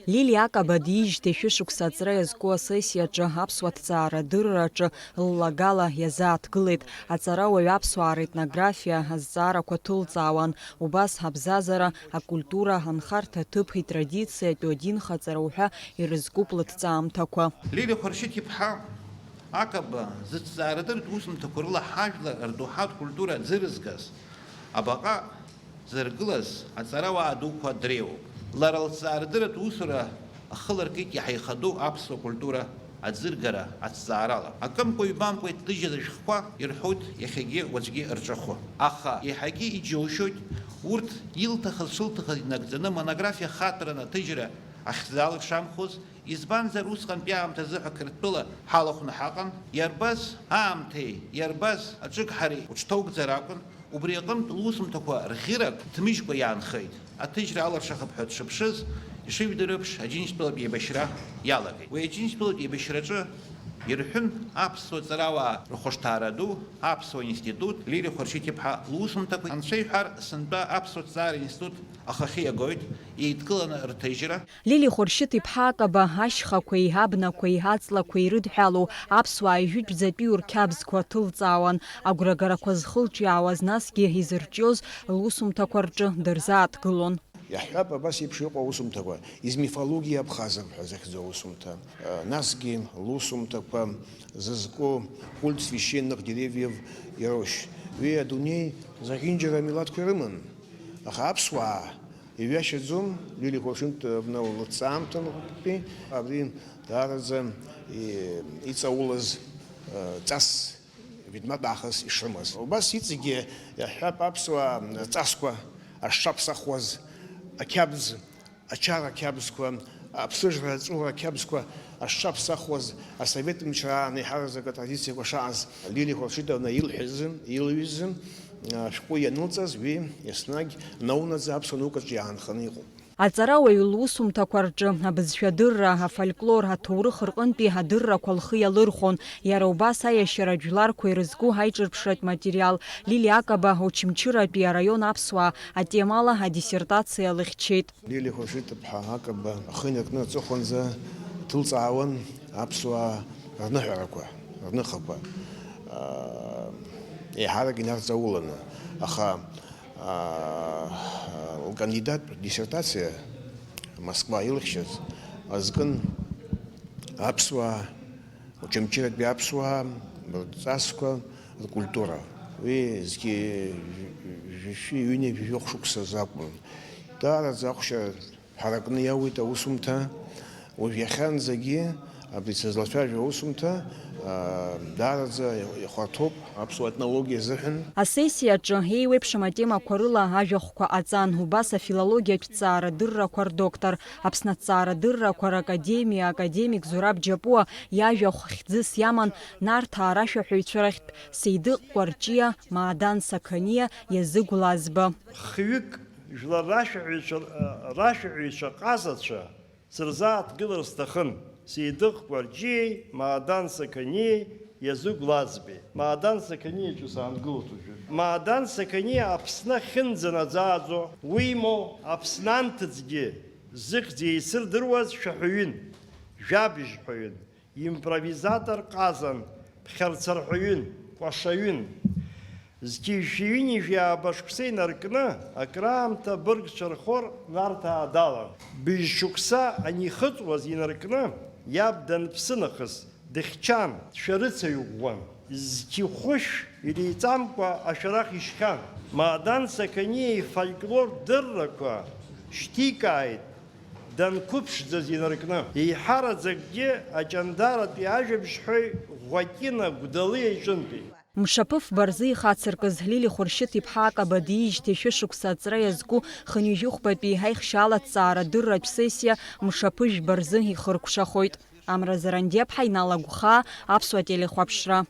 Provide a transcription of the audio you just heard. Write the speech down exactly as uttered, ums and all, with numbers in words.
Лилиа Акаба диижьҭеи шәышықәса аҵра иазку асессиаҿы аԥсуа ҭҵаарадырраҿы ллагала иазааҭгылеит. Аҵарауаҩ аԥсуаа ретнографиа азҵаарақәа ҭылҵаауан, убас абзазара, акультура, анхарҭа ҭыԥ, итрадициатәу адинхаҵара уҳәа ирызкуп лыҭҵаамҭақәа. Лилиа Хәаршьыҭ-иԥҳа Акаба зыҭҵаарадырратә усумҭақәа рыла ҳажәлар рдоуҳатә культура аӡырызгаз, абаҟа зыргылаз аҵарауаа дуқәа дреиуоуп. Лара лҭҵаарадырратә усура ахы ларкит иаҳа ихадоу аԥсуа культура аӡыргара аҭҵаарала. Акымкәа-ҩбамкәа иҭыжьыз ашәҟәқәа ирҳәоит иахьагьы уаҵәгьы рҿахәы. Аха иаҳагьы иџьоушьоит урҭ илҭахыз-шылҭахыз инагӡаны монографиа хаҭараны аҭыжьра ахьзалшамхоз, избанзар, усҟантәи аамҭазы ҳәа Қырҭтәыла ҳалахәны ҳаҟан, иарбаз аамҭеи иарбаз аҿыгҳареи уҽҭоугӡар акәын, убри аҟынтә лусумҭақәа рӷьырак ҭмыжькәа иаанхеит. Аҭыжьра алыршахап ҳәа дшыԥшыз, ишыжәдыруеиԥш, Аџьынџьтәылатә еибашьра иалагеит. Уи Аџьынџьтәылатә еибашьраҿы ирҳәын аԥсуа ҵарауаа рыхәышҭаара ду, аԥсуа институт, Лилиа Хәаршьыҭ-иԥҳа лусумҭақәа анцәа иҳәар, сынтәа аԥсуа ҭҵаара институт ахахьы иагоит, еидкыланы рҭыжьра. Лилиа Хәаршьыҭ-иԥҳа Акаба ашьхақәеи абнақәеи аҵлақәеи ирыдҳәалоу аԥсуаа ижәытәӡатәиу рқьабзқәа ҭылҵаауан, агәрагарақәа зхылҿиаауаз насгьы изырҿиоз лусумҭақәа рҿы дырзааҭгылон. Иаҳҳәап, абас еиԥш иҟоу аусумҭақәа, из мифологии абхазов ҳәа захьӡу аусумҭа, насгьы лусумҭақәа зызку культ священных деревьев и рощ. Уи адунеи зехьынџьара амилаҭқәа ирыман, аха аԥсуаа иҩашьаӡом, Лилиа Хәаршьыҭ-иԥҳа лыҭҵаамҭантәи абри даараӡа и-, иҵаулаз, э, ҵас, ведь маҭәахыс ишрымаз. Убас иҵегьы иаҳҳәап, аԥсуаа ҵасқәа ашшаԥсахуаз, ақьабз, ачара қьабзқәа, аԥсыжра аҵәуара қьабзқәа ашшаԥсахуаз асовет мчра аан еиҳараӡак атрадициақәа шааз, Лилиа Хәаршьыҭ-иԥҳа илҳәаз, илҩыз, ашәҟәы ианылҵаз, уи еснагь наунаӡа аԥсуа наукаҿы иаанханы иҟоуп. Аҵарауаҩ лусумҭақәа рҿы абызшәадырра, афольклор, аҭоурых рҟынтәи адыррақәа лхы иалырхәон. Иара убас аиашьара жәларқәа ирызку аиҿырԥшратә материал, Лилиа Акаба Очамчыратәи араион аԥсуаа атемала адиссертациа лыхьчеит. Лилиа Хәаршьыҭ-иԥҳа Акаба ахы инаркны аҵыхәанӡа иҭылҵаауан аԥсуаа рныҳәарақәа, рныхақәа, аа, еиҳарак инарҵауланы. Аха, аа, лкандидаттә диссертациа Москва илыхьчаз азкын аԥсуаа Очамчыратәи аԥсуаа рҵасқәа ркультура. Уи зқьи жәшәи ҩынҩажәи жәохә шықәсазы акәын. Даараӡа ахәшьара ҳаракны иауеит аусумҭа. Уажә иахьанӡагьы абри сызлацәажәо аусумҭа, аа, даараӡа ихәарҭоуп аԥсуа етнологиа азыҳәан. Асессиаҿы еиуеиԥшым атемақәа рыла ажәахәқәа ҟаҵан, убас афилологиатә ҭҵаарадыррақәа рдоктор, Аԥсны аҭҵаарадыррақәа ракадемиа академик Зураб Џьапуа иажәахә хьӡыс иаман Нарҭаа рашәаҳәаҩцәа рахьтә Сеидыҟ Кәарҷиа, Маадан Сақаниа, Иазыгә Лазба. Хҩык жәлар рашәаҳәаҩцәа, рашәаҳәаҩцәа ҟазацәа сырзааҭгылар сҭахын, Сеидыҟ Кәарҷиеи, Маадан Сақаниеи, Иазыгә Лазбеи. Маадан Сақаниа ҿы саангылоит уажәы. Маадан Сақаниа Аԥсны ахьынӡанаӡааӡо, уимоу, Аԥсны анҭыҵгьы зыхьӡ еицырдыруаз шәаҳәаҩын, жәабжьҳәаҩын, импровизатор ҟазан, ԥхьарцарҳәаҩын, кәашаҩын. Зқьи жәшәи ҩынҩажәи ааба шықәса инаркны, акраамҭа абыргцәа рхор Нарҭаа далан. Быжь шықәса анихыҵуаз инаркны, иаб данԥсы нахыс, дыхьчан, дшәарыцаҩ ӷәӷәан. Зқьи хәышә иреиҵамкәа ашәарах ишьхьан. Маадан Сақаниа ифольклор дыррақәа шьҭикааит, данқәыԥшӡаз инаркны. Еиҳараӡакгьы аҷандаратәи ажәабжьҳәаҩ Ӷәакьына Гәдалиа иҿынтәи. Мшаԥы фба рзы ихацыркыз Лили Хәыршьыҭ-иԥҳа Акаба диижьҭеи шәышықәса аҵра иазку хынҩажәи хәбатәи аихшьаала ҭҵаарадырратә сессиа мшаԥы жәба рзы ихыркәшахоит. Амра Зарандиаԥҳа, Инал Агәхаа, Аԥсуа телехәаԥшра.